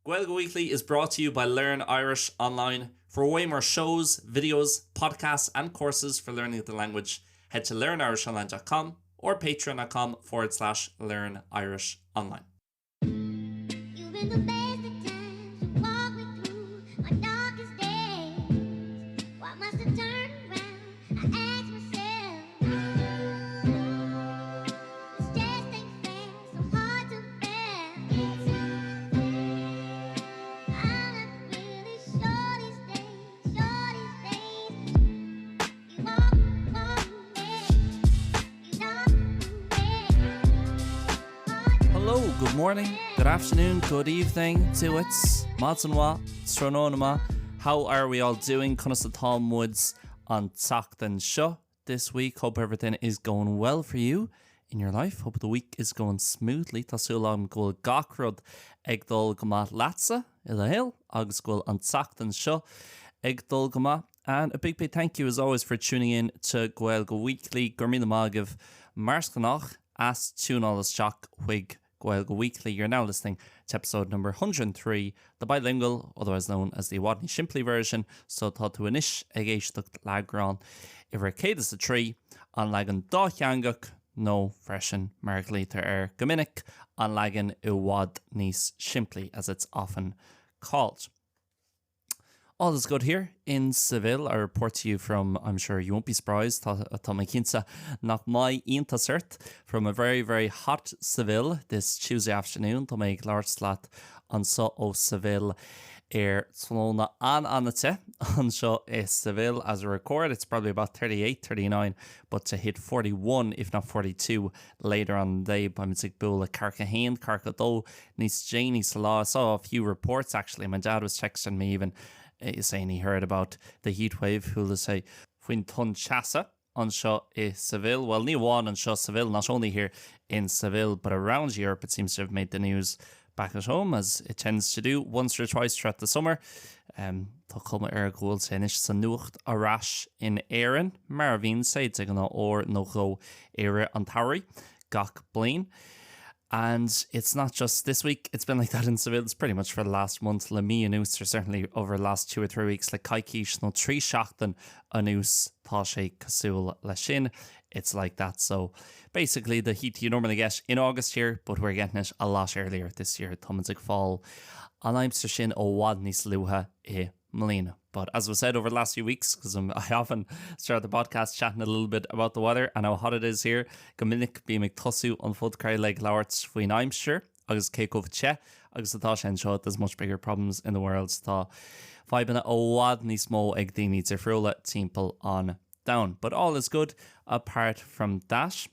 Gaeilge Weekly is brought to you by Learn Irish Online. For way more shows, videos, podcasts and courses for learning the language, head to learnirishonline.com or patreon.com forward slash learn Irish online. Hello, good morning, good afternoon, good evening duit, maidin mhaith, tráthnóna maith, how are we all doing, conas atá muid an tseachtain seo? this week. Hope everything is going well for you in your life. Hope the week is going smoothly. Tá súil agam go bhfuil gach rud ag dul go maith leatsa i do shaol agus go bhfuil an tseachtain seo ag dul go maith. And a big big thank you as always for tuning in to Gaeilge Weekly. Go raibh míle maith agaibh mar is gnách as tiúnáil isteach chuig Gaeilge Weekly. You're now listening to episode number 103, the bilingual, otherwise known as the i bhfad níos simplí version, so tá tú anois ag éisteacht le heagrán uimhir 103, an leagan dátheangach, nó freisin, mar a ghlaoitear air go minic, an leagan i bhfad níos simplí, as it's often called. All is good here in Seville, I report to you from, I'm sure you won't be surprised, tá tá mé cinnte nach mbeidh iontas ort, from a very, very hot Seville this Tuesday afternoon, tá mé ag labhairt leat anseo ó Seville ar tráthnóna an-an-te anseo i Seville as I record, it's probably about 38, 39, but to hit 41 if not 42 later on in the day, beimid ag bualadh ceathracha haon, ceathracha dó níos déanaí sa lá. I saw a few reports actually, my dad was texting me even saying he heard about the heatwave, chuala sé faoin tonn teasa anseo i Seville. Well, ní amháin anseo Seville, not only here in Seville, but around Europe it seems to have made the news back at home, as it tends to do once or twice throughout the summer. Um, tá cuma air go bhfuil sé anois sa nuacht ar ais in Éirinn, mar a bhíonn sé de ghnáth uair nó dhó i rith an tsamhraidh gach bliain. And it's not just this week, it's been like that in Seville, it's pretty much for the last month, le mí anuas, or certainly over the last two or three weeks, le coicís nó trí seachtain anuas tá sé cosúil leis sin, it's like that. So basically the heat you normally get in August here, but we're getting it a lot earlier this year, táimid ag fáil an aimsir sin i bhfad níos luaithe i mbliana. But as was said over the last few weeks, because I often start the podcast chatting a little bit about the weather and how hot it is here, go minic bím ag tosú an phodchraoladh ag labhairt faoin aimsir agus cé chomh te agus atá sé anseo, there's much bigger problems in the world, tá fadhbanna i bhfad níos mó ag daoine difriúla timpeall an domhain. But all is good apart from that.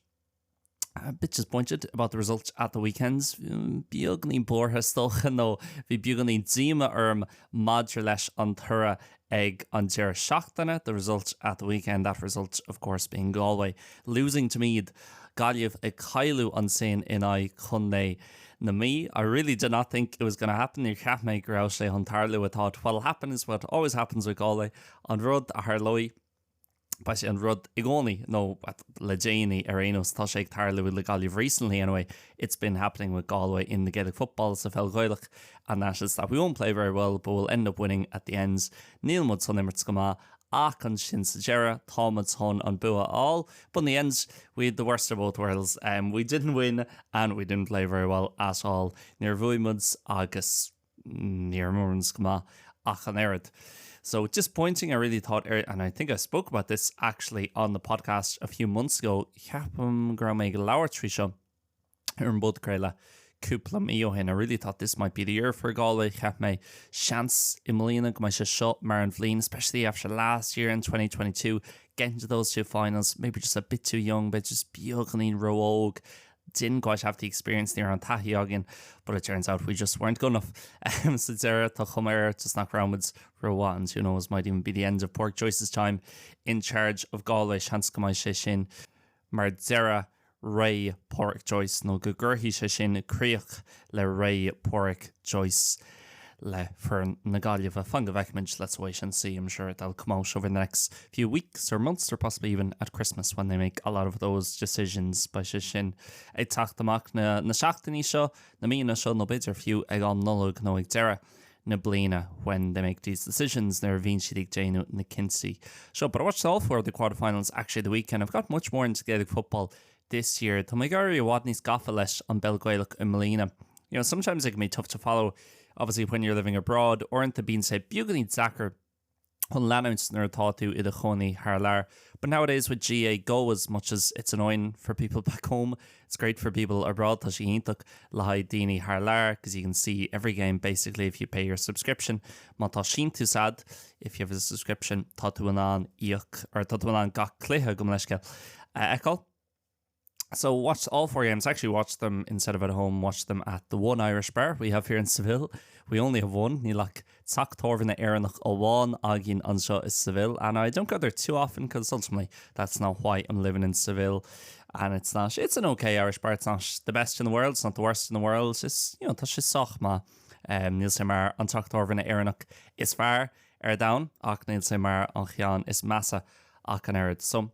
A bit disappointed about the result at the weekend. Beagáinín buartha is dócha nó bhí beagáinín díoma orm maidir leis an toradh ag an deireadh seachtaine, the result at the weekend, that result of course being Galway losing to Meath, Gaillimh ag cailleadh ansin in aghaidh Chontae na Mí. I really did not think it was going to happen, níor cheap mé go raibh sé chun tarlú, I thought what'll happen is what always happens with Galway, an rud a tharlóidh. Beidh sé an rud i gcónaí, nó le déanaí ar aon nós, tá sé ag tarlú le Gaillimh recently anyway, it's been happening with Galway in the Gaelic football sa pheil Ghaelach and that is that we won't play very well but we'll end up winning at the end. Níl muid chun imirt go maith ach ansin sa deireadh tá muid chun an bua a fháil but in the end we had the worst of both worlds. Um, we didn't win and we didn't play very well at all. Níor bhuaigh muid agus Níor imir muid go maith ach an oiread. So disappointing, I really thought, and I think I spoke about this actually on the podcast a few months ago, ceapaim go raibh mé ag labhairt faoi seo ar an bpodchraoladh cúpla mí ó shin. I really thought this might be the year for Galway. Cheap mé seans i mbliana go mbeidh sé seo mar an bhliain, especially after last year in 2022, getting to those two finals, maybe just a bit too young, b'fhéidir just beagáinín ró-óg didn't quite have the experience ní raibh an taithí againn but it turns out we just weren't good enough sa deireadh tá cuma air just nach raibh muid rómhaith and who knows might even be the end of Pádraic Joyce's time in charge of Galway seans go mbeidh sé sin mar deireadh ré Pádraic Joyce nó go gcuirfidh sé sin críoch le ré Pádraic Joyce. le foireann na Gaillimhe. Fan go bhfeicfimid, let's wait and see, I'm sure they'll come out over the next few weeks or months or possibly even at Christmas when they make a lot of those decisions. Beidh sé sin ag teacht amach na na seachtainí seo, na míonna seo nó b'fhéidir fiú ag am Nollag nó ag deireadh na bliana when they make these decisions nuair a bhíonn siad ag déanamh na cinntí seo. But I watched all four of the quarterfinals actually the weekend. I've got much more into Gaelic football this year. Tá mé ag éirí i bhfad níos gafa leis an bpeil Gaelach i mbliana. You know, sometimes it can be tough to follow, obviously when you're living abroad, uaireanta bíonn sé beagáinín deacair chun leanúint nuair atá tú i do chónaí thar lear. But nowadays with GAAGO, as much as it's annoying for people back home, it's great for people abroad, tá sé iontach le haghaidh daoine thar lear, because you can see every game basically if you pay your subscription. Má tá síntiús a'd, if you have a subscription, tá tú in ann íoc, or tá tú in ann gach cluiche, gabh mo leithscéal, a fheiceáil. So watched all four games, actually watched them instead of at home, watched them at the one Irish bar we have here in Seville. We only have one, níl ach teach tábhairne Éireannach amháin againn anseo i Seville, and I don't go there too often because ultimately that's not why I'm living in Seville. And it's not, it's an okay Irish bar, it's not the best in the world, it's not the worst in the world, it's, you know, tá sé sách maith. Um, níl sé mar an teach tábhairne Éireannach is fearr ar domhan, ach níl sé mar an cheann is measa ach an oiread. So,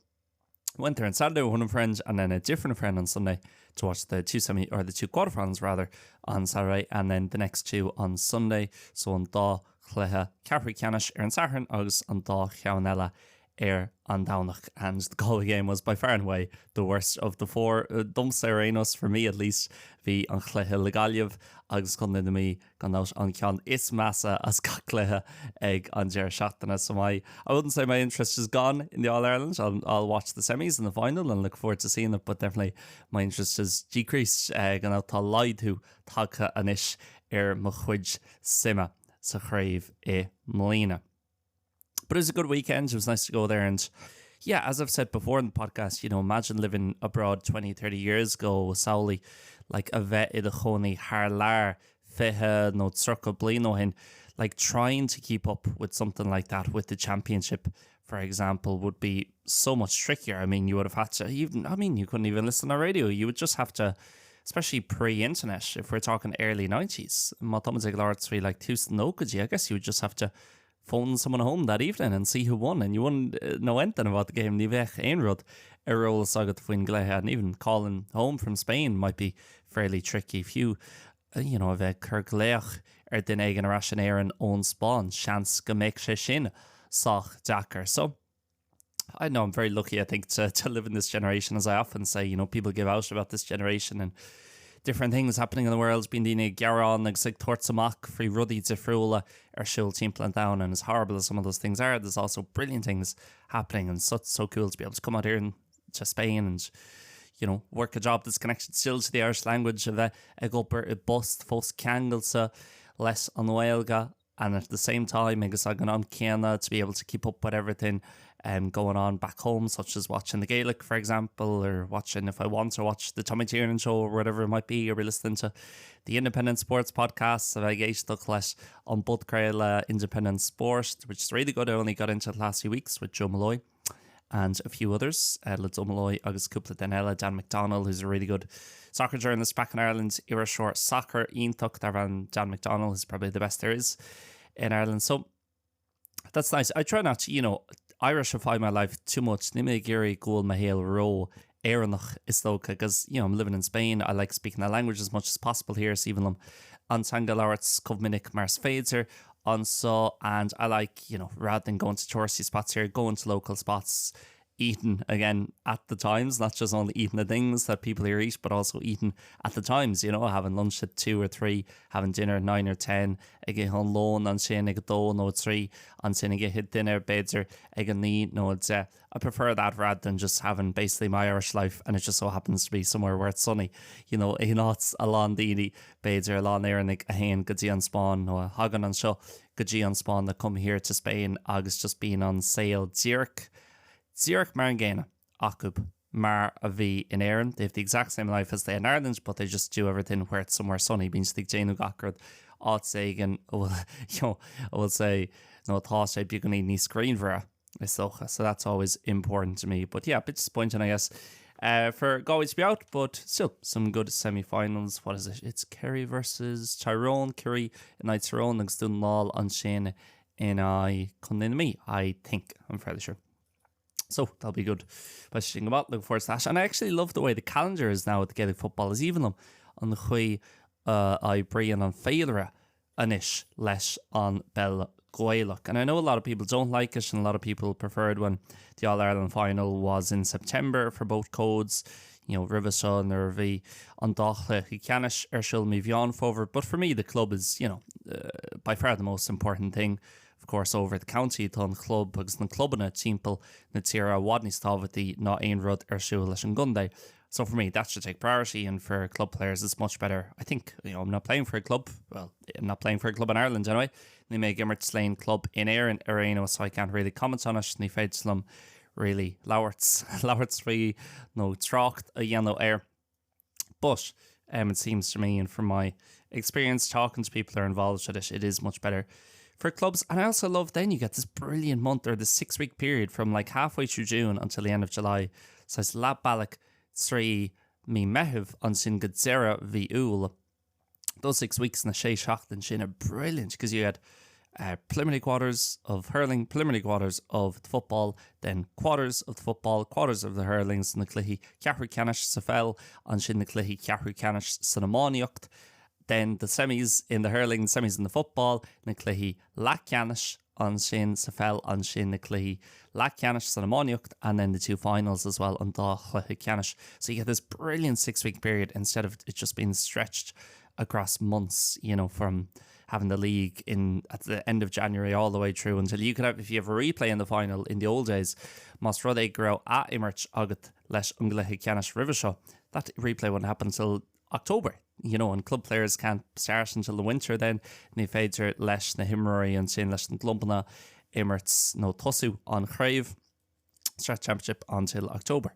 went there on Saturday with one friend and then a different friend on Sunday to watch the two semi or the two quarterfinals rather on Saturday and then the next two on Sunday so an dá chluiche ceathrú ceannais ar an Satharn agus an dá cheann eile ar an Domhnach and the Galway game was by far and away the worst of the four domsa ar aon nós for me at least bhí an chluiche le Gaillimh agus Contae na Mí gan dabht an ceann is measa as gach cluiche ag an deireadh seachtaine. So my, I wouldn't say my interest is gone in the All-Ireland. I'll, I'll watch the semis and the final and look forward to seeing it, but definitely my interest has decreased uh, gan dabht tá laghdú tagtha anois ar mo chuid suime sa chraobh i mbliana. But it was a good weekend. It was nice to go there and yeah, as I've said before in the podcast, you know, imagine living abroad 20, 30 years ago, samhlaigh, like a bheith i do chónaí thar lear 20 nó 30 bliain ó shin, like trying to keep up with something like that with the championship, for example, would be so much trickier. I mean, you would have had to even, I mean, you couldn't even listen to radio. You would just have to, especially pre-internet, if we're talking early 90s, má táimid ag labhairt faoi like tús na nóchaidí, I guess you would just have to phone someone home that evening and see who won and you wouldn't eh, know anything about the game ní bheadh aon rud ar eolas agat faoin gcluiche and even calling home from Spain might be fairly tricky fiú eh, you know, a bheith ag cur glaoch ar duine éigin ar ais in Éirinn ón Spáinn seans go mbeadh sé sin sách deacair so I know I'm very lucky I think to, to live in this generation as I often say you know people give out about this generation and different things happening in the world bíonn daoine ag gearán agus ag tabhairt amach faoi rudaí difriúla ar siúl timpeall an domhain and as horrible as some of those things are there's also brilliant things happening and so so cool to be able to come out here and to Spain and you know work a job that's connected still to the Irish language a bheith ag obair i bpost fós ceangailte leis an Ghaeilge and at the same time agus ag an am céanna to be able to keep up with everything um, going on back home such as watching the Gaelic for example or watching if I want to watch the Tommy Tiernan show or whatever it might be or be listening to the Independent Sports podcast a bheith ag éisteacht leis an bpodchraoladh Independent Sport which is really good I only got into the last few weeks with Joe Molloy and a few others uh, le Joe Molloy agus cúpla duine eile Dan McDonnell who's a really good soccer journalist back in Ireland iriseoir sacair iontach darb ainm Dan McDonnell is probably the best there is in Ireland so that's nice I try not to you know Irishify my life too much níl mé ag iarraidh go bhfuil mo shaol ró Éireannach is dócha because you know I'm living in Spain I like speaking the language as much as possible here is aoibhinn liom an teanga a labhairt chomh minic mar is féidir anseo and I like you know rather than going to touristy spots here going to local spots eating again at the times not just only eating the things that people here eat but also eating at the times you know having lunch at 2 or 3 having dinner at 9 or 10 ag ithe an lón ansin ag a dó nó a trí ansin ag ithe dinnéar b'fhéidir ag a naoi nó a deich I prefer that rather than just having basically my Irish life and it just so happens to be somewhere where it's sunny you know in áit a lán daoine b'fhéidir a lán Éireannaigh a théann go dtí an Spáinn nó a thagann anseo go dtí an Spáinn that come here to Spain agus just bíonn an saol díreach díreach mar an gcéanna acu mar a bhí in Éirinn they have the exact same life as they had in Ireland but they just do everything where it's somewhere sunny bíonn siad ag déanamh gach rud áit éigin a bhfuil you know a bhfuil sé nó atá sé beagáinín níos grianmhaire. is dócha so that's always important to me but yeah a bit disappointing I guess. uh, for Galway to be out, but still some good semi-finals. What is it? It's Kerry versus Tyrone, Kerry in aghaidh Tyrone agus Dún na nGall ansin in aghaidh Contae na Mí, I think, I'm fairly sure. So that'll be good. Beidh sin go maith, looking forward to that. And I actually love the way the calendar is now with the Gaelic football. Is aoibhinn liom an chaoi a oibríonn an féilire anois leis an bpeil Ghaelach. And I know a lot of people don't like it and a lot of people preferred when the All-Ireland final was in September for both codes, you know, roimhe seo nuair a bhí an dá chluiche ceannais ar siúl mí Mheán Fómhair. But for me the club is, you know, uh, by far the most important thing. Of course over the county tá an chlub agus na clubanna timpeall na tíre i bhfad níos tábhachtaí ná aon rud ar siúl leis an gcontae. So for me that should take priority and for club players it's much better I think you know I'm not playing for a club well I'm not playing for a club in Ireland anyway Níl mé ag imirt le aon club in Éirinn ar aon nós so I can't really comment on it ní féidir liom really labhairt labhairt faoi nó trácht a dhéanamh air. But um, it seems to me and from my experience talking to people who are involved with it, it is much better for clubs. And I also love then you get this brilliant month or the six-week period from like halfway through June until the end of July. So it's leath bealaigh trí mí Meitheamh ansin go deireadh mhí Iúil. Those six weeks na sé seachtain sin are brilliant because you had uh, preliminary quarters of hurling, preliminary quarters of the football, then quarters of the football, quarters of the hurling na cluichí ceathrú ceannais sa pheil, ansin na cluichí ceathrú ceannais san iománaíocht, then the semis in the hurling, semis in the football, na cluichí leathcheannais ansin sa pheil, ansin na cluichí leathcheannais san iománaíocht, and then the two finals as well, an dá chluiche ceannais. So you get this brilliant six-week period instead of it just being stretched across months, you know, from having the league in at the end of January all the way through until you could have if you have a replay in the final in the old days más rud é go raibh athimirt agat leis an gcluiche ceannais roimhe seo that replay wouldn't happen until October you know and club players can't start until the winter then ní féidir leis na himreoirí ansin leis na clubanna imirt nó tosú an chraobh start championship until October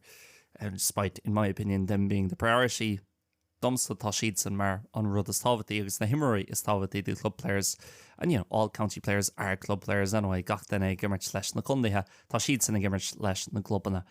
and despite in my opinion them being the priority Domsa tá siadsan mar an rud is tábhachtaí agus na himreoirí is tábhachtaí the club players and you know all county players are club players anyway gach duine ag imirt leis na contaetha tá siadsan ag imirt leis na gclubanna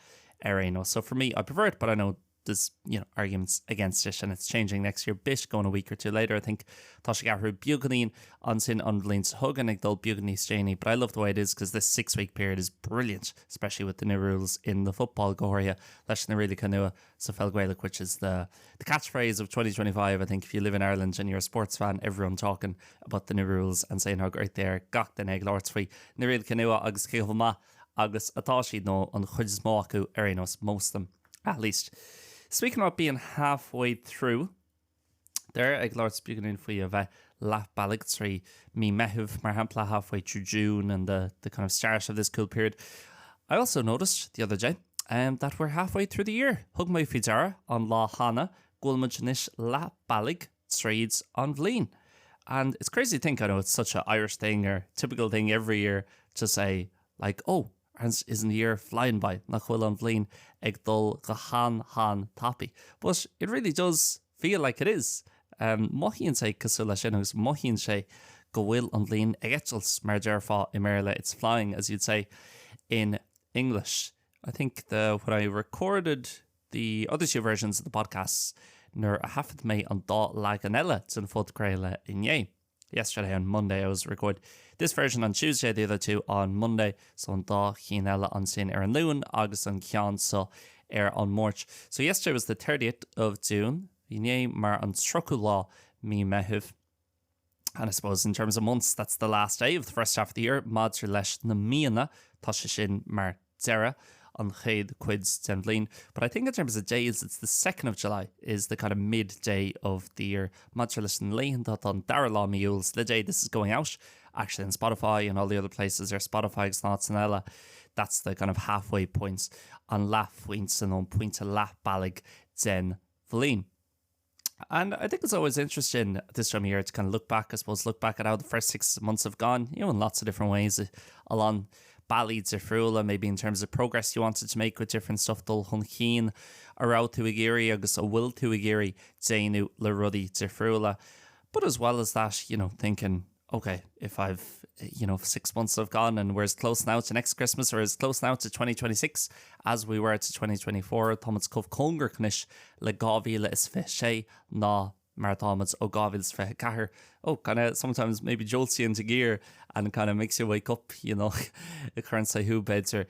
ar aon nós. So for me I prefer it but I know there's you know arguments against it and it's changing next year bit going a week or two later I think tá sé ag athrú beagáinín ansin an bhliain seo chugainn ag dul beagán níos déanaí but I love the way it is because this six week period is brilliant especially with the new rules in the football go háirithe leis na rialacha nua sa pheil Ghaelach which is the the catchphrase of 2025 I think if you live in Ireland and you're a sports fan everyone talking about the new rules and saying how great they are gach duine ag labhairt faoi na rialacha nua agus cé chomh maith agus atá siad nó an chuid is mó acu ar aon nós most of them at least. Speaking about being halfway through there ag labhairt beagáinín faoi a bheith leath bealaigh trí mí Meitheamh mar shampla halfway through June and the, the kind of start of this cool period. I also noticed the other day um, that we're halfway through the year. Thug mé faoi deara an lá cheana go bhfuil muid anois leath bealaigh tríd an bhliain. And it's crazy to think, I know it's such an Irish thing or typical thing every year to say like, oh, isn't the year flying by, nach bhfuil an bhliain ag dul go han-han-tapaidh. But it really does feel like it is. Um, mothaíonn sé cosúil leis sin agus mothaíonn sé go bhfuil an bhliain ag eitilt mar a déarfá i mBéarla, it's flying as you'd say in English. I think the when I recorded the other two versions of the podcasts nuair a thaifead mé an dá leagan eile den phodchraoladh inné. Yesterday on Monday I was record this version on Tuesday, the other two on Monday, so an dá cheann eile ansin ar an Luan agus an ceann seo ar an Máirt. So yesterday was the 30th of June, inné mar an 30ú lá mí Meitheamh. And I suppose in terms of months that's the last day of the first half of the year, maidir leis na míonna tá sé sin mar deireadh an chéad chuid den bhliain. But I think in terms of days it's the 2nd of July is the kind of midday of the year. Maidir leis na laethanta tá an dara lá mí Iúil, so the day this is going out actually on Spotify and all the other places ar Spotify agus na háiteanna eile, that's the kind of halfway point, an leathphointe nó an pointe leath bealaigh den bhliain. And I think it's always interesting at this time of year to kind of look back, I suppose, look back at how the first six months have gone, you know, in lots of different ways, a lán bealaí difriúla, maybe in terms of progress you wanted to make with different stuff, dul chun cinn a raibh tú ag iarraidh agus a bhfuil tú ag iarraidh déanamh le rudaí difriúla. But as well as that, you know, thinking, okay, if I've you know, 6 months have gone and we're as close now to next Christmas or as close now to 2026 as we were to 2024, táimid chomh cóngarach anois le 2026 ná mar atáimid ó 2024. Oh, kind of sometimes maybe jolts you into gear and kind of makes you wake up, you know, cuireann sé thú b'fhéidir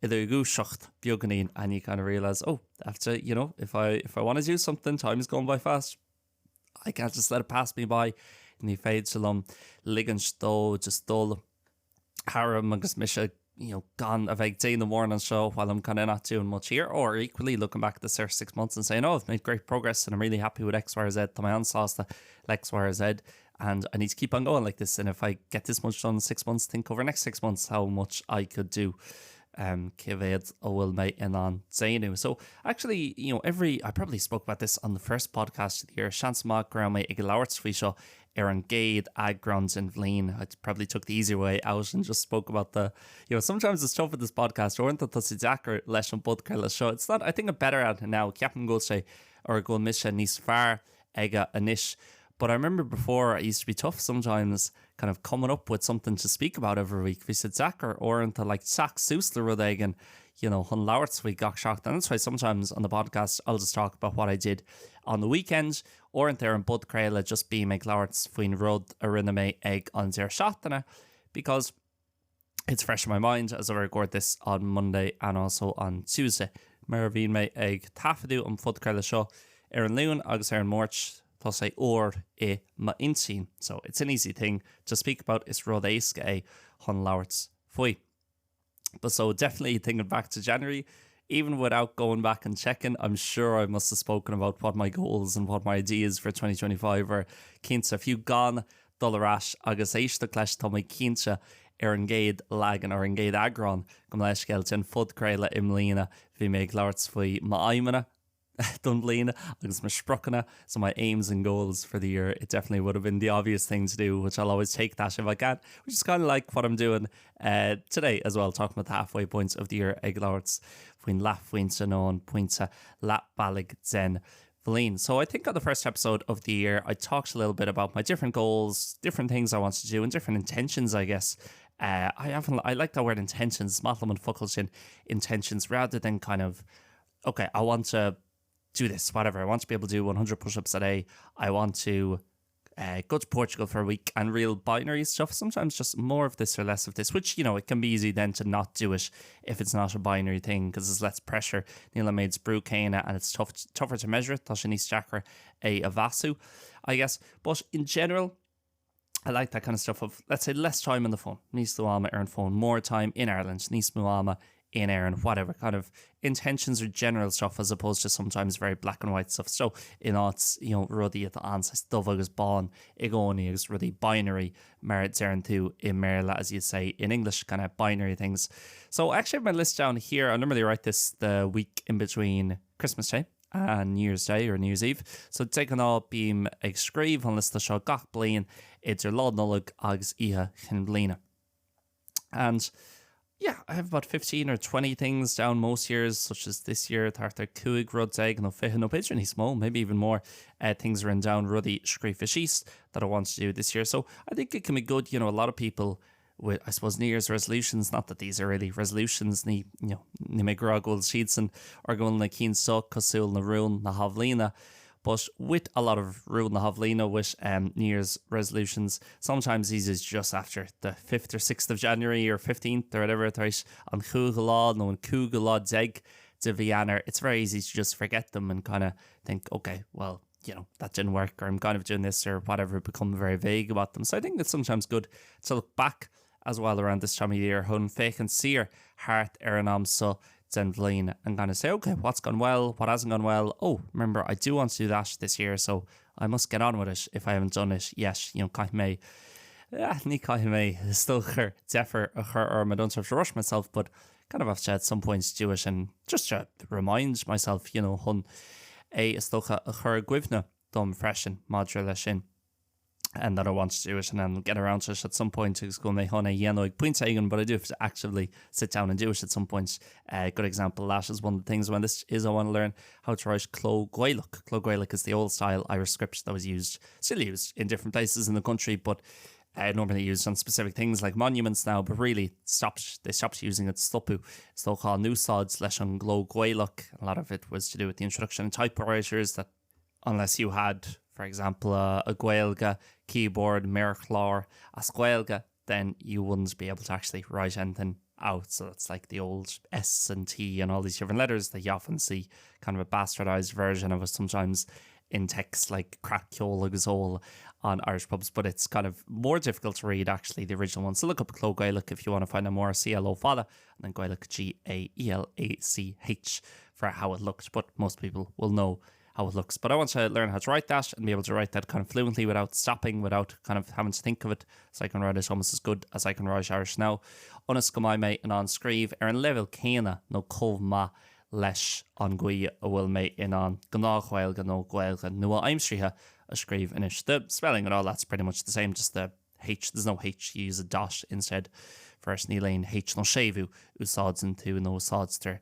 i do dhúiseacht beagáinín and you kind of realise, oh, I have to, you know, if I, if I want to do something, time is going by fast. I can't just let it pass me by, ní féidir liom ligint dó just dul tharam agus mise you know, gan a bheith ag déanamh mórán anseo while I'm kind of not doing much here or equally looking back at the first 6 months and saying oh I've made great progress and I'm really happy with X, Y or Z tá mé an-sásta le X, Y or Z and I need to keep on going like this and if I get this much done in 6 months think over next 6 months how much I could do um, cé mhéad a bhfuil mé in ann déanamh. So actually, you know, every, I probably spoke about this on the first podcast of the year, seans maith go raibh mé ag labhairt faoi seo ar an gcéad eagrán den bhliain. I probably took the easy way out and just spoke about the, you know, sometimes it's tough with this podcast, uaireanta tá sé deacair leis an bpodchraoladh seo. It's not, I think I'm better at it now, ceapaim go bhfuil sé or go bhfuil mise níos fearr aige anois. But I remember before I used to be tough sometimes kind of coming up with something to speak about every week. Bhí sé deacair uaireanta like teacht suas le rud éigin you know, chun labhairt faoi gach seachtain. That's why sometimes on the podcast I'll just talk about what I did on the weekend. Uaireanta ar an bpodchraoladh just bím ag labhairt faoin rud a rinne mé ag an deireadh seachtaine because it's fresh in my mind as I record this on Monday and also on Tuesday. Mar a bhíonn mé ag taifeadadh an phodchraoladh seo ar an Luan agus ar an Máirt, tá sé úr i m'intinn. So it's an easy thing to speak about, is rud éasca é chun labhairt faoi. But so definitely thinking back to January, even without going back and checking, I'm sure I must have spoken about what my goals and what my ideas for 2025 were. Cinnte, fiú gan dul ar ais agus éisteacht leis tá mé cinnte ar an gcéad leagan ar an gcéad eagrán gabh mo leithscéal den phodchraoladh i mbliana bhí mé ag labhairt faoi m'aidhmeanna don bhliain agus mo spriocanna so my aims and goals for the year it definitely would have been the obvious thing to do which I'll always take that if I can which is kind of like what I'm doing uh, today as well talking about the halfway points of the year ag labhairt faoin leathphointe nó an pointe leath bealaigh den bhliain. So I think on the first episode of the year I talked a little bit about my different goals, different things I want to do and different intentions I guess. Uh, I haven't I like that word intentions, maith liom an focal sin intentions rather than kind of okay, I want to do this, whatever. I want to be able to do 100 push-ups a day. I want to uh, go to Portugal for a week and real binary stuff sometimes just more of this or less of this which you know it can be easy then to not do it if it's not a binary thing because there's less pressure níl an méid brú céanna and it's tough tougher to measure it tá sé níos deacra é a mheasú I guess but in general I like that kind of stuff of let's say less time on the phone níos lú ama ar an phone more time in Ireland níos mó ama in Éirinn whatever kind of intentions or general stuff as opposed to sometimes very black and white stuff so in áit you know rudaí atá an-saghas dubh agus bán i gcónaí agus rudaí binary mar a deireann tú i mBéarla as you say in English kind of binary things so I actually have my list down here I normally write this the week in between Christmas Day and New Year's Day or New Year's Eve so de ghnáth bím ag scríobh an liosta seo gach bliain idir Lá Nollag agus Oíche Chinn Bliana. And yeah, I have about 15 or 20 things down most years, such as this year, thart ar 15 rud nó 20 nó b'fhéidir níos mó, maybe even more uh, things written down rudaí scríofa síos that I want to do this year. So I think it can be good, you know, a lot of people with I suppose New Year's resolutions, not that these are really resolutions, ní, you know, níl mé ag rá go bhfuil siadsan or go bhfuil na cinn seo cosúil le rún na hathbhliana, but with a lot of rún na hathbhliana with um, New Year's resolutions, sometimes these is just after the 5th or 6th of January or 15th or whatever tar éis an chúigiú lá nó an cúigiú lá déag de mhí Eanáir, it's very easy to just forget them and kind of think, okay, well, you know, that didn't work or I'm kind of doing this or whatever, become very vague about them. So I think it's sometimes good to look back as well around this time of year chun féachaint siar thart ar an am seo den bhliain and kind of say, okay, what's gone well, what hasn't gone well, oh, remember, I do want to do that this year, so I must get on with it if I haven't done it yet, you know, caithfidh mé, eh, ní caithfidh mé, is dócha deifir a chur orm, I don't have to rush myself, but kind of have to at some point do it and just to remind myself, you know, chun é is dócha a chur i gcuimhne dom freisin maidir leis sin. And that I want to do it and then get around to it at some point agus go mbeidh chun é a dhéanamh ag pointe éigin, but I do have to actively sit down and do it at some point. Uh, good example that is one of the things when this is I want to learn how to write Cló Gaelach. Cló Gaelach is the old style Irish script that was used, still used in different places in the country, but Uh, normally used on specific things like monuments now, but really stopped they stopped using it stopadh is dócha á n-úsáid leis an gcló Gaelach. A lot of it was to do with the introduction of typewriters that unless you had, for example, a, a Gaeilge keyboard, méarchlár as Gaeilge, then you wouldn't be able to actually write anything out. So that's like the old S and T and all these different letters that you often see kind of a bastardized version of it sometimes in text like Craic Ceol agus Ól on Irish pubs, but it's kind of more difficult to read actually the original one. So look up Cló Gaelach if you want to find out more CLO fada and then Gaelach G A E L A C H for how it looked, but most people will know how it looks. But I want to learn how to write that and be able to write that kind of fluently without stopping, without kind of having to think of it, so I can write it almost as good as I can write Irish now. Ionas go mbeidh mé in ann scríobh ar an leibhéal céanna nó chomh maith leis an gcaoi a bhfuil mé in ann gnáth-Ghaeilge nó Gaeilge nua-aimseartha a scríobh anois. The spelling and all that's pretty much the same, just the H, there's no H, you use a dot instead first, níl aon H nó séimhiú, úsáideann tú nó úsáidtear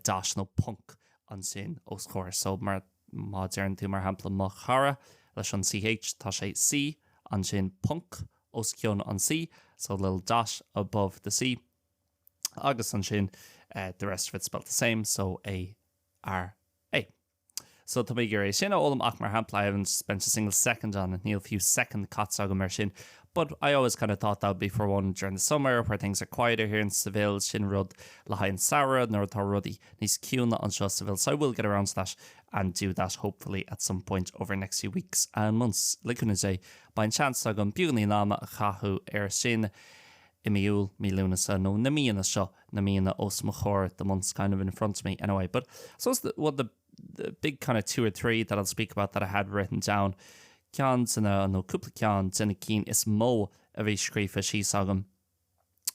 dot nó ponc ansin os comhair. So mar má deireann tú mar shampla mo chara leis an CH, tá sé C ansin ponc os cionn an C, so a little dot above the C, agus ansin the rest of it spelt the same, so A R A. So tá mé ag iarraidh é sin a fhoghlaim ach mar shampla I haven't spent a single second on it, níl fiú soicind caite agam air sin. But I always kind of thought that would be for one during the summer where things are quieter here in Seville, sin rud le haghaidh an samhradh nuair atá rudaí níos ciúine anseo Seville. So I will get around to that and do that hopefully at some point over the next few weeks and months. Le cúnamh Dé, beidh an seans agam beagáinín ama a chaitheamh air sin i mí Iúil, mí Lúnasa nó na míonna seo, na míonna os mo chomhair, the months kind of in front of me anyway. But so the, well, the, the big kind of two or three that I'll speak about that I had written down, ceann de na, nó cúpla ceann de na cinn is mó a bhí scríofa síos agam.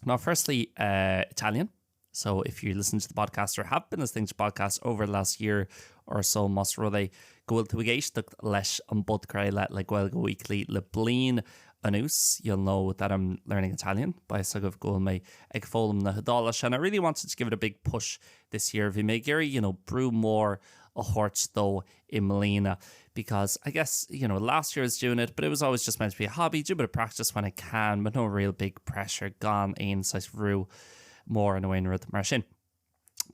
Now, firstly, uh, Italian. So if you listen to the podcast or have been listening to podcasts over the last year or so, más rud é go bhfuil tú ag éisteacht leis an bpodchraoladh le Gaeilge Weekly le bliain anuas, you'll know that I'm learning Italian. Beidh a fhios agaibh go bhfuil mé ag foghlaim na hIodáilise and I really wanted to give it a big push this year. Bhí mé ag iarraidh, you know, brú mór a thabhairt dó i mbliana because I guess, you know, last year I was doing it, but it was always just meant to be a hobby, do a bit of practice when I can, but no real big pressure, gan aon saghas bhrú mór nó aon rud mar sin.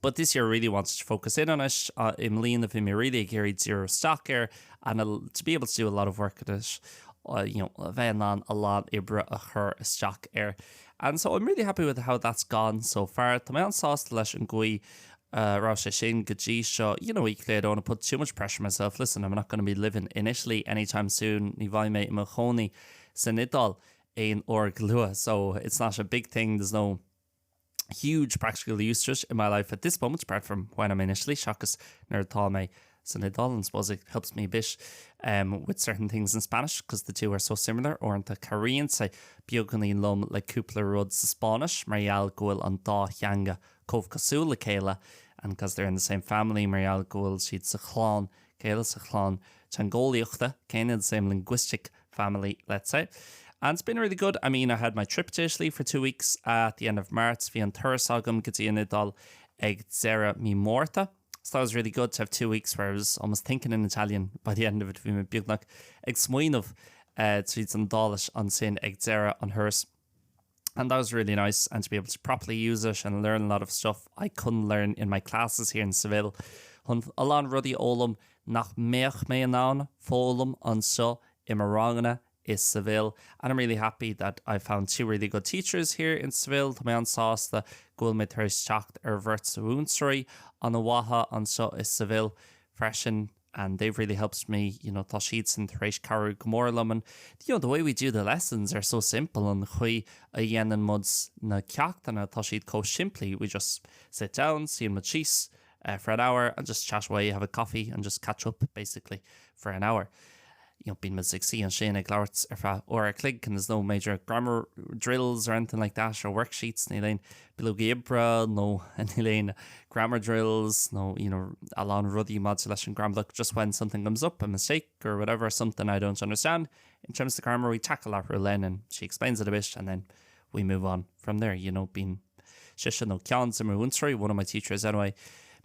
But this year I really wanted to focus in on it, uh, i mbliana bhí mé really ag iarraidh díriú isteach air and uh, to be able to do a lot of work at it, uh, you know, a bheith in ann a lán oibre a chur isteach air. And so I'm really happy with how that's gone so far. Tá mé an-sásta leis an gcaoi a raibh sé sin go dtí seo. You know, equally I don't want to put too much pressure on myself. Listen, I'm not going to be living in Italy anytime soon. Ní bheidh mé i mo chónaí san Iodáil aon uair go luath. So it's not a big thing. There's no huge practical use to it in my life at this moment, apart from when I'm in Italy, seachas nuair atá mé san Iodáil, and suppose it helps me a bit um, with certain things in Spanish because the two are so similar. Uaireanta cabhraíonn sé beagáinín liom le cúpla rud sa Spáinnis mar gheall go bhfuil an dá theanga chomh cosúil le chéile and because they're in the same family mar gheall go bhfuil siad sa chlann chéile sa chlann teangeolaíochta céanna the same linguistic family let's say. And it's been really good. I mean I had my trip to Italy for two weeks at the end of March. Bhí an turas agam go dtí an Iodáil ag deireadh mí Márta. So that was really good to have two weeks where I was almost thinking in Italian by the end of it. Bhí mé beagnach ag smaoineamh uh, tríd an Iodáilis ansin ag deireadh an thurais. And that was really nice and to be able to properly use it and learn a lot of stuff I couldn't learn in my classes here in Seville. Chun a lán rudaí a fhoghlaim nach mbeadh mé in ann foghlaim anseo i mo ranganna i Seville. And I'm really happy that I found two really good teachers here in Seville. Tá mé an-sásta go bhfuil mé tar éis teacht ar bheirt mhúinteoirí an-mhaithe anseo i Seville freisin. and they've really helped me, you know, tá siadsan tar éis cabhrú go mór liom and you know, the way we do the lessons are so simple an chaoi a dhéanann muid na ceachtanna tá siad chomh simplí, we just sit down, suíonn muid síos uh, for an hour and just chat away, have a coffee and just catch up basically for an hour. You know, bíonn muid ag suí ansin ag labhairt ar feadh uair a chloig and there's no major grammar drills or anything like that or worksheets níl aon bileogaí oibre nó níl aon grammar drills nó you know, a lán rudaí maidir leis an gramadach just when something comes up, a mistake or whatever, something I don't understand in terms of the grammar we tackle that with Len and she explains it a bit and then we move on from there, you know, bíonn sise nó ceann de mo mhúinteoirí, one of my teachers anyway,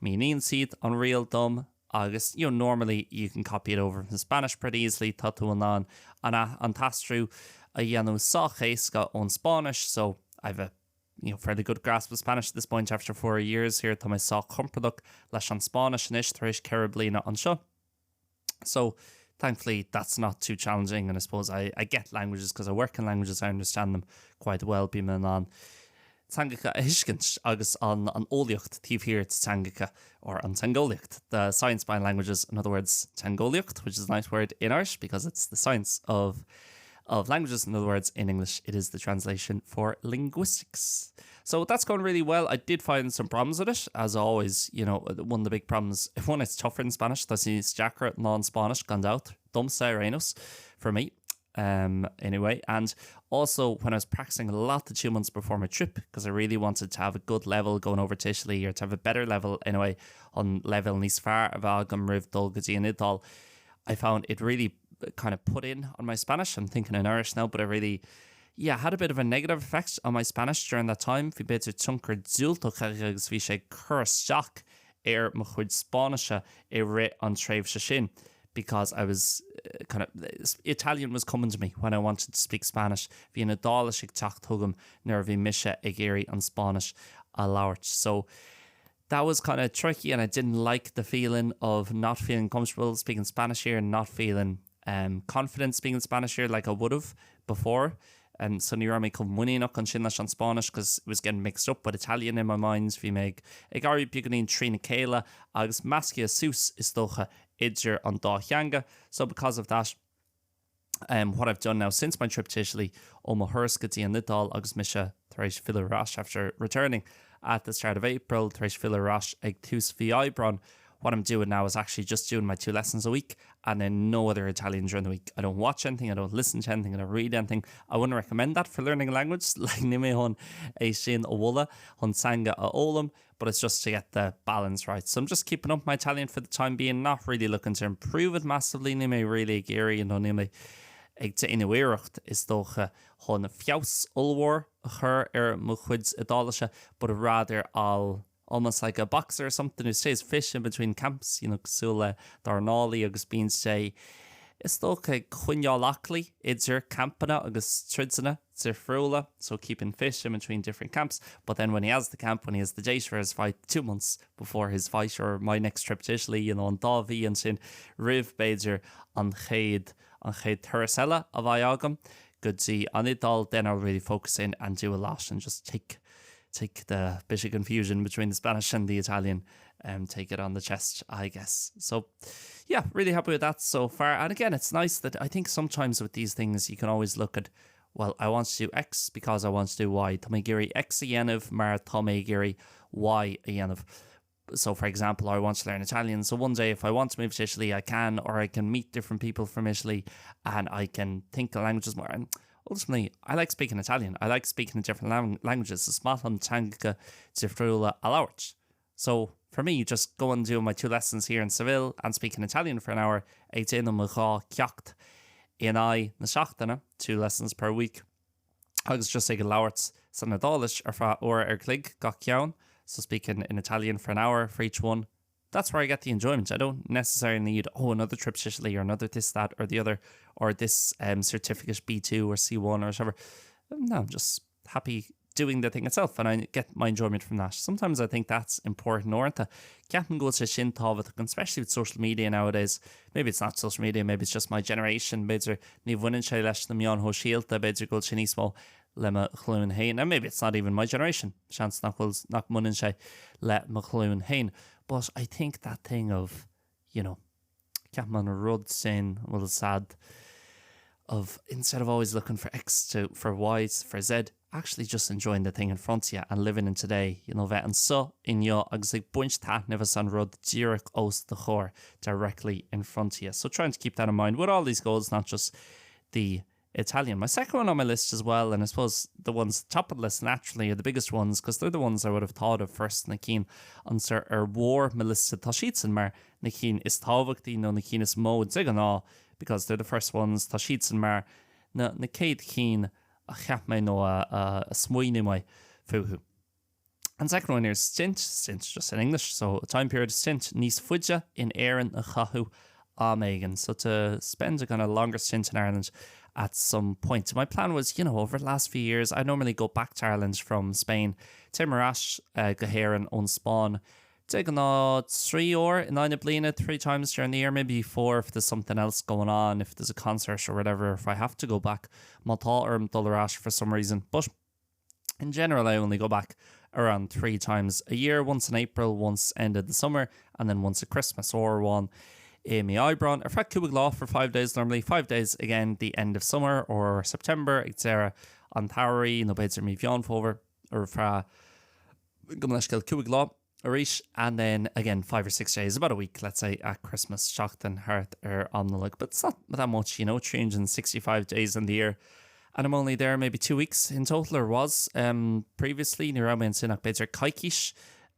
míníonn siad an riail dom agus you know, normally you can copy it over from Spanish pretty easily, tá tú in ann an, an t-aistriú a dhéanamh sách éasca ón Spáinnis so I've a you know, fairly good grasp of Spanish at this point after 4 years here tá mé sách compordach leis an Spáinnis anois tar éis 4 bliana anseo. So thankfully that's not too challenging and I suppose I, I get languages because I work in languages I understand them quite well bím in ann teangacha a thuiscint agus an an eolaíocht taobh thiar de teangacha or an teangeolaíocht the science behind languages in other words teangeolaíocht which is a nice word in Irish because it's the science of of languages in other words in English it is the translation for linguistics. So that's going really well. I did find some problems with it as always you know one of the big problems if one it's tougher in Spanish tá sé níos deacra ná an Spáinnis gan dabht domsa ar aon nós for me um anyway and also when I was practicing a lot the 2 months before my trip because I really wanted to have a good level going over to Italy or to have a better level anyway an level níos fearr a bheith agam roimh dul go dtí an Iodáil I found it really kind of put in on my Spanish. I'm thinking in Irish now, but I really yeah, had a bit of a negative effect on my Spanish during that time. Bhí b'fhéidir tionchar diúltach aige agus bhí sé ag cur isteach ar mo chuid Spáinnise i rith an tréimhse sin because I was kind of Italian was coming to me when I wanted to speak Spanish. Bhí an Iodáilis ag teacht chugam nuair a bhí mise ag iarraidh an Spáinnis a labhairt. So that was kind of tricky and I didn't like the feeling of not feeling comfortable speaking Spanish here and not feeling um, confident speaking Spanish here like I would have before. And so ní raibh mé chomh muiníneach ansin leis an Spáinnis because it was getting mixed up with Italian in my mind bhí mé ag éirí beagáinín trína chéile agus measctha suas is dócha idir an dá theanga. So because of that, um, what I've done now since my trip to Italy ó mo thuras go dtí an Iodáil agus mise tar éis filleadh ar ais after returning at the start of April tar éis filleadh ar ais ag tús mhí Aibreáin what I'm doing now is actually just doing my 2 lessons a week and then no other Italian during the week. I don't watch anything, I don't listen to anything, I don't read anything. I wouldn't recommend that for learning a language like níl mé chun é sin a mholadh chun teanga a fhoghlaim but it's just to get the balance right. So I'm just keeping up my Italian for the time being, not really looking to improve it massively, níl mé really ag iarraidh nó níl mé ag déanamh iarracht is dócha chun feabhas ollmhór a chur ar mo chuid Iodáilise, but rather I'll almost like a boxer or something who stays fit in between camps, you know, cosúil le dornálaí agus bíonn sé is dócha ag coinneáil aclaí idir campanna agus troideanna difriúla, so keeping fit in between different camps, but then when he has the camp, when he has the date for his fight, 2 months before his fight or my next trip to Italy, you know, an dá mhí ansin roimh b'fhéidir an chéad, an chéad turas eile a bheidh agam go dtí an Iodáil, then I'll really focus in and do a lot and just take, take the bit of confusion between the Spanish and the Italian um, take it on the chest, I guess. So yeah, really happy with that so far. And again, it's nice that I think sometimes with these things you can always look at well, I want to do X because I want to do Y. Tá mé ag iarraidh X a dhéanamh mar tá mé ag iarraidh Y a dhéanamh. So for example, I want to learn Italian, so one day if I want to move to Italy, I can, or I can meet different people from Italy and I can think the languages more. And ultimately, I like speaking Italian. I like speaking in different lang languages. Is maith liom teangacha difriúla a labhairt. So for me, just go and do my 2 lessons here in Seville and speak in Italian for an hour, ag déanamh mo dhá ceacht in aghaidh na seachtaine, 2 lessons per week, agus just ag labhairt san Iodáilis ar feadh uair ar chloig gach ceann, so speaking in Italian for an hour for each one, that's where I get the enjoyment. I don't necessarily need, oh, another trip to Italy or another this, that or the other, or this um, certificate B2 or C1 or whatever. No, I'm just happy doing the thing itself and I get my enjoyment from that. Sometimes I think that's important uaireanta. Ceapaim go bhfuil sé sin tábhachtach and especially with social media nowadays. Maybe it's not social media, maybe it's just my generation, b'fhéidir ní bhaineann sé leis na meáin shóisialta, b'fhéidir go bhfuil sé níos mó le mo ghlúin féin and maybe it's not even my generation, seans nach bhfuil nach mbaineann sé le mo ghlúin féin. But I think that thing of, you know, Ceapaim an rud sin, bhfuil fhios a'd, of instead of always looking for X to, for Y, for Z, actually just enjoying the thing in front of you and living in today, you know, bheith anseo inniu agus ag baint taitneamh as an rud díreach os do chomhair, directly in front of you. So trying to keep that in mind with all these goals, not just the Italian. My second one on my list as well, and I suppose the ones top of the list naturally are the biggest ones because they're the ones I would have thought of first na cinn anseo ar bharr mo liosta tá siadsan mar na cinn is tábhachtaí nó na cinn is mó de ghnáth because they're the first ones tá siadsan mar na na céad chinn a cheap mé nó a a smaoinigh mé fúthu. An second one here is stint, stint just in English, so a time period stint níos faide in Éirinn a chaitheamh am éigin, so to spend a kind of longer stint in Ireland at some point. My plan was, you know, over the last few years, I normally go back to Ireland from Spain. Téim ar ais uh, go hÉirinn ón Spáinn. De ghnáth 3 uair in aghaidh na bliana, 3 times during the year, maybe 4 if there's something else going on, if there's a concert or whatever, if I have to go back, má tá orm dul ar ais for some reason. But in general, I only go back around 3 times a year, once in April, once end of the summer, and then once at Christmas or one i mí Aibreáin. Ar feadh cúig lá for 5 days normally, 5 days again the end of summer or September ag deireadh an tsamhraidh nó b'fhéidir mí Mheán Fómhair ar feadh gabh mo leithscéal cúig lá arís and then again 5 or 6 days, about a week let's say at Christmas, seachtain thart ar am Nollag. But it's not that much, you know, 365 days in the year and I'm only there maybe 2 weeks in total or was um, previously ní raibh mé ansin ach b'fhéidir coicís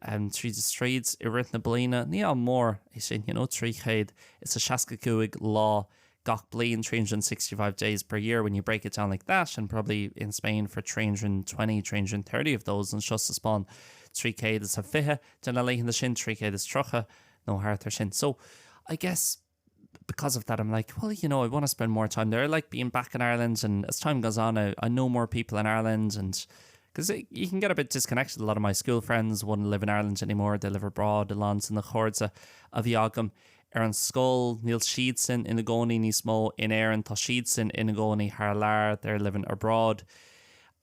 um, tríd is tríd i rith na bliana. Ní am mór é sin, you know, 365 lá gach bliain 365 days per year when you break it down like that and probably in Spain for 320, 330 of those anseo sa Spáinn 320 de na laethanta sin 330 nó thart ar sin. So I guess because of that I'm like well you know I want to spend more time there I like being back in Ireland and as time goes on I, I know more people in Ireland and because you can get a bit disconnected a lot of my school friends wouldn't live in Ireland anymore they live abroad a lán de na cairde a bhí agam ar an scoil níl siadsan ina gcónaí níos mó in Éirinn tá siadsan ina gcónaí thar lear they're living abroad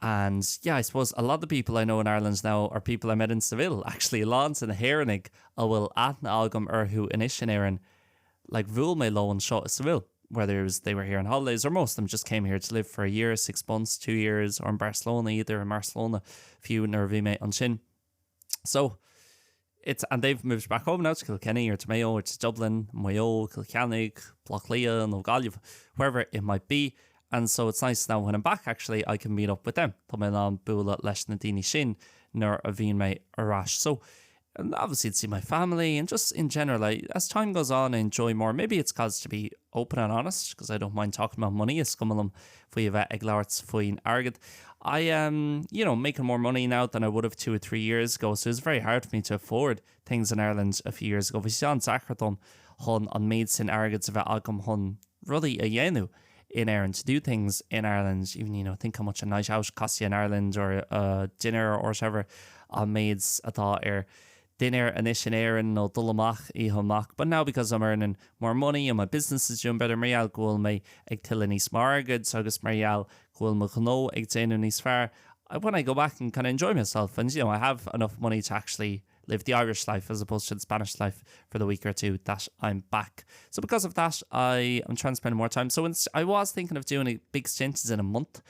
and yeah I suppose a lot of the people I know in Ireland now are people I met in Seville actually a lán de na hÉireannaigh a bhfuil aithne agam orthu anois in Éirinn like bhuail mé leo anseo i Seville whether it was they were here on holidays or most of them just came here to live for a year, 6 months, 2 years or in Barcelona either in Barcelona fiú nuair a bhí mé ansin. So it's and they've moved back home now to Kilkenny or to Mayo or to Dublin, Maigh Eo, Cill Chainnigh, Baile Átha Cliath nó Gaillimh, wherever it might be. And so it's nice now when I'm back actually I can meet up with them. Tá mé in ann bualadh leis na daoine sin nuair a bhíonn mé ar ais. So and obviously to see my family and just in general I, as time goes on I enjoy more. Maybe it's cause to be open and honest because I don't mind talking about money is cuma liom faoi a bheith ag labhairt faoin airgead. I am you know making more money now than I would have 2 or 3 years ago so it's very hard for me to afford things in Ireland a few years ago. Bhí sé an-deacair dom chun an méid sin airgid a bheith agam chun rudaí a dhéanamh in Éirinn to do things in Ireland even you know think how much a night out costs you in Ireland or a dinner or whatever an méid atá ar dinnéar anois in Éirinn nó dul amach oíche amach but now because I'm earning more money and my business is doing better mar gheall go bhfuil mé ag tuilleadh níos mó airgid agus mar gheall go bhfuil mo ghnó ag déanamh níos fearr I when I go back and kind of enjoy myself and you know I have enough money to actually live the Irish life as opposed to the Spanish life for the week or two that I'm back. So because of that I am trying to spend more time. So I was thinking of doing a big stint in a month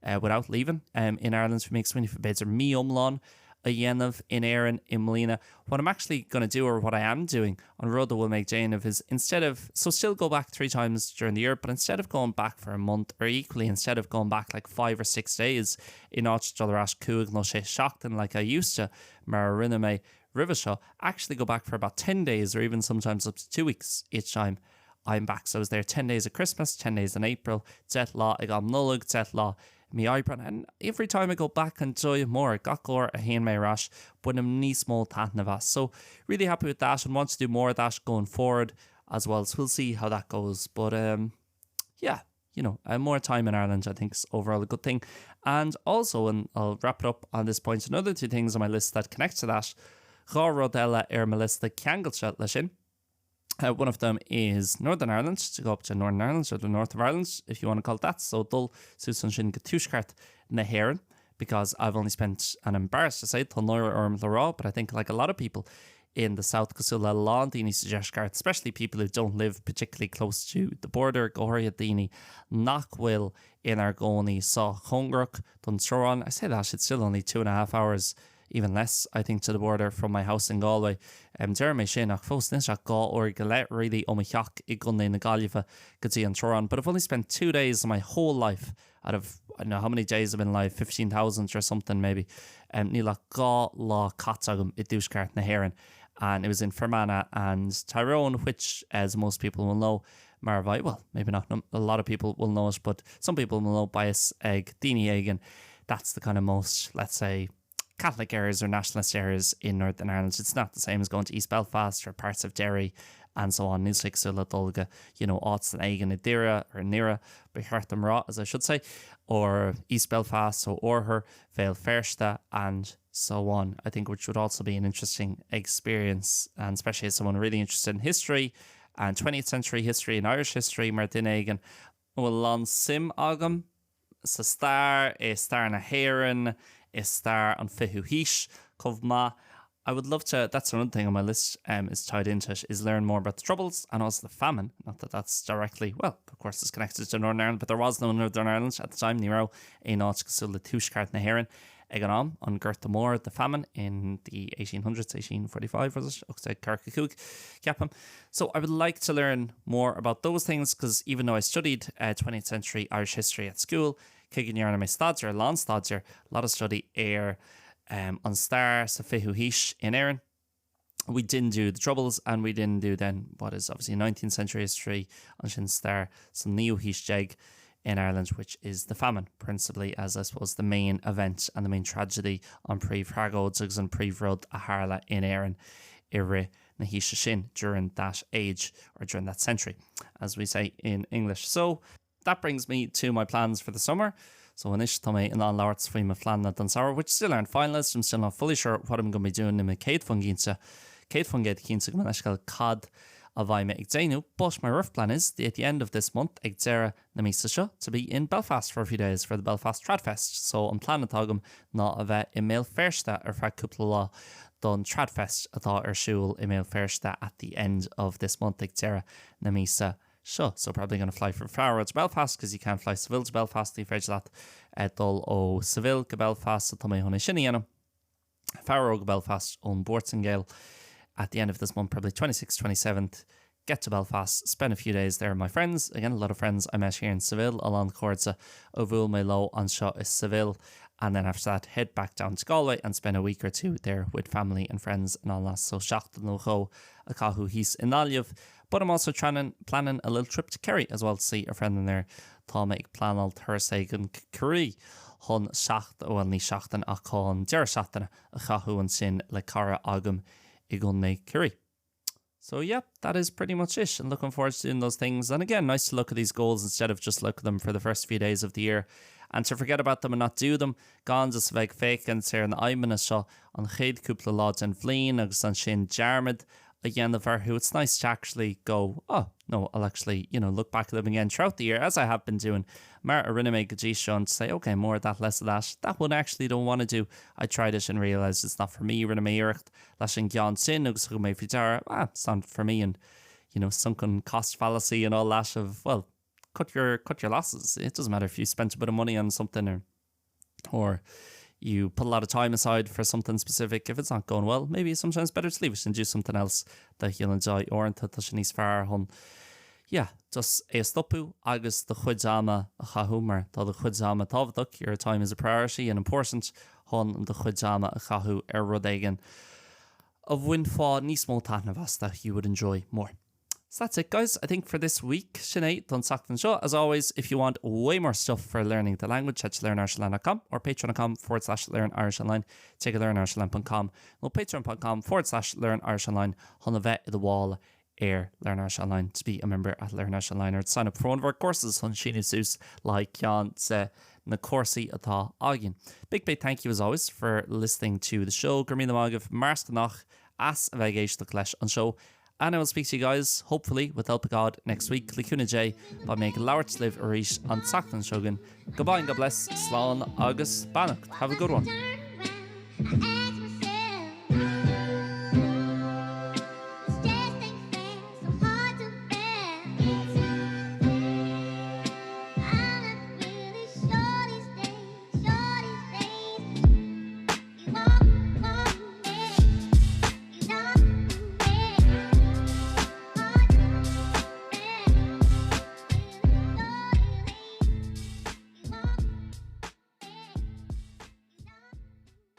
uh, without leaving um, in Ireland for me smaoineamh b'fhéidir mí iomlán a dhéanamh in Éirinn i mbliana. What I'm actually going to do or what I am doing an rud a bhfuil mé ag déanamh is instead of so still go back 3 times during the year but instead of going back for a month or equally instead of going back like 5 or 6 days in áit dul ar ais cúig nó sé seachtain like I used to mar a rinne mé roimhe seo actually go back for about 10 days or even sometimes up to 2 weeks each time I'm back. So I was there 10 days at Christmas, 10 days in April, 10 lá ag am Nollag, 10 lá mí Aibreáin. And every time I go back I enjoy more gach uair a théann mé ar ais bainim níos mó taitneamh as. So really happy with that and want to do more of that going forward as well. So we'll see how that goes. But um, yeah, you know, uh, more time in Ireland I think is overall a good thing. And also, and I'll wrap it up on this point, another 2 things on my list that connect to that, dhá rud eile ar mo liosta ceangailte leis sin. Uh, one of them is Northern Ireland, to go up to Northern Ireland or the north of Ireland, if you want to call it that. So dul suas ansin go tuaisceart na hÉireann, because I've only spent, and I'm embarrassed to say, tá náire orm le rá, but I think like a lot of people in the south cosúil le a lán daoine sa deisceart, especially people who don't live particularly close to the border, go háirithe daoine nach bhfuil ina gcónaí sách cóngarach don teorainn. I say that, it's still only 2.5 hours, even less, I think, to the border from my house in Galway. Um, deirim é sin ach fós níl sé ach dhá uair go leith really ó mo theach i gContae na Gaillimhe go dtí an teorainn. But I've only spent 2 days of my whole life out of I don't know how many days I've been alive, 15,000 or something maybe. Um, níl ach dhá lá caite agam i dtuaisceart na hÉireann and it was in Fermanagh and Tyrone, which as most people will know, mar a well, maybe not a lot of people will know it, but some people will know beidh a fhios ag daoine éigin. That's the kind of most, let's say, Catholic areas or nationalist areas in Northern Ireland. It's not the same as going to East Belfast or parts of Derry. and so on. Níl sé cosúil le dul go, you know, áit éigin i nDoire or i nDoire, ba cheart dom rá, as I should say, or East Belfast, so oirthear Bhéal Feirste and so on. I think which would also be an interesting experience and especially as someone really interested in history and 20th century history and Irish history mar duine éigin a bhfuil a lán suim agam sa stair, i stair na hÉireann, i stair an 20ú haois chomh maith. I would love to, that's another thing on my list um, is tied into it, is learn more about the Troubles and also the famine. Not that that's directly, well, of course it's connected to Northern Ireland, but there was no Northern Ireland at the time, ní raibh aon áit cosúil le Tuaisceart na hÉireann ag an am, an Gorta Mór, the famine in the 1800s, 1845 was it? 1845, ceapaim. So I would like to learn more about those things because even though I studied uh, 20th century Irish history at school, cé go ndearna mé staidéar, a lán staidéir, a lot of study ar um, an stair sa 20ú haois in Éirinn, we didn't do the Troubles and we didn't do then what is obviously 19th century history ansin stair sa naoú haois déag in Ireland, which is the famine, principally as I suppose the main event and the main tragedy an príomhthragóid agus an príomhrud a tharla in Éirinn i rith na haoise sin during that age or during that century, as we say in English. So that brings me to my plans for the summer. So anois tá mé in ann labhairt faoi mo phleananna don samhradh, which still aren't finalised, I'm still not fully sure what I'm going to be doing níl mé 100% 100% cinnte gabh mo leithscéal cad a bheidh mé ag déanamh, but my rough plan is the at the end of this month ag deireadh na míosa seo to be in Belfast for a few days for the Belfast Tradfest. So an plean atá agam ná a bheith i mBéal Feirste ar feadh cúpla lá don Tradfest atá ar siúl i mBéal Feirste at the end of this month ag deireadh na míosa seo. So probably gonna fly from Faro to Belfast because you can't fly Seville to Belfast ní féidir leat eh, dul ó Seville go Belfast so tá mé chun é sin a dhéanamh. Faro go Belfast ón bPortaingéil at the end of this month, probably 26th, 27th, get to Belfast, spend a few days there with my friends, again a lot of friends I met here in Seville, a lán cairde a bhuail mé leo anseo i Seville, and then after that head back down to Galway and spend a week or two there with family and friends and all that, so seachtain nó dhó a chaitheamh thíos i nGaillimh. But I'm also trying, planning a little trip to Kerry as well to see a friend in there. Tá mé ag pleanáil turas éigin go Ciarraí chun seacht, bhuel ní seachtain ach chun deireadh seachtaine a chaitheamh ansin le cara agam i gContae Chiarraí. So yeah, that is pretty much it and looking forward to doing those things. And again, nice to look at these goals instead of just look at them for the first few days of the year and to forget about them and not do them, gan just a bheith ag féachaint ar na aidhmeanna seo an chéad cúpla lá den bhliain agus ansin dearmad a dhéanamh orthu. It's nice to actually go, oh, no, I'll actually, you know, look back at them again throughout the year, as I have been doing, mar a rinne mé go dtí seo, and say, okay, more of that, less of that. That one I actually don't want to do. I tried it and realised it's not for me. Rinne mé iarracht leis an gceann sin agus thug mé faoi deara, ah, it's not for me, and, you know, sunken cost fallacy and all that of, well, cut your, cut your losses. It doesn't matter if you spent a bit of money on something or or you put a lot of time aside for something specific, if it's not going well, maybe sometimes better to leave it and do something else that you'll enjoy. Uaireanta tá sé níos fearr chun yeah, just é a stopadh agus do chuid ama a chaitheamh mar tá do chuid ama tábhachtach, your time is a priority and important chun do chuid ama a chaitheamh ar rud éigin a bhainfeá níos mó taitneamh as that you would enjoy more. So that's it guys, I think for this week. Sin é don tseachtain seo. As always, if you want way more stuff for learning the language, head to learnirishonline.com or patreon.com forward slash learnirishonline. Téigh go learnirishonline.com nó patreon.com forward slash learnirishonline chun a bheith i do bhall ar Learn Irish Online to be a member at Learn Irish Online or to sign up for one of our courses chun síniú suas le ceann de na cúrsaí atá againn. Big big thank you as always for listening to the show. Go raibh míle maith agaibh mar is gnách as a bheith ag éisteacht leis an seó. And I will speak to you guys, hopefully, with the help of God, next week. Le cúnamh Dé, beidh mé ag labhairt libh arís an tseachtain seo chugainn. Goodbye and God bless, slán agus beannacht. Have a good one.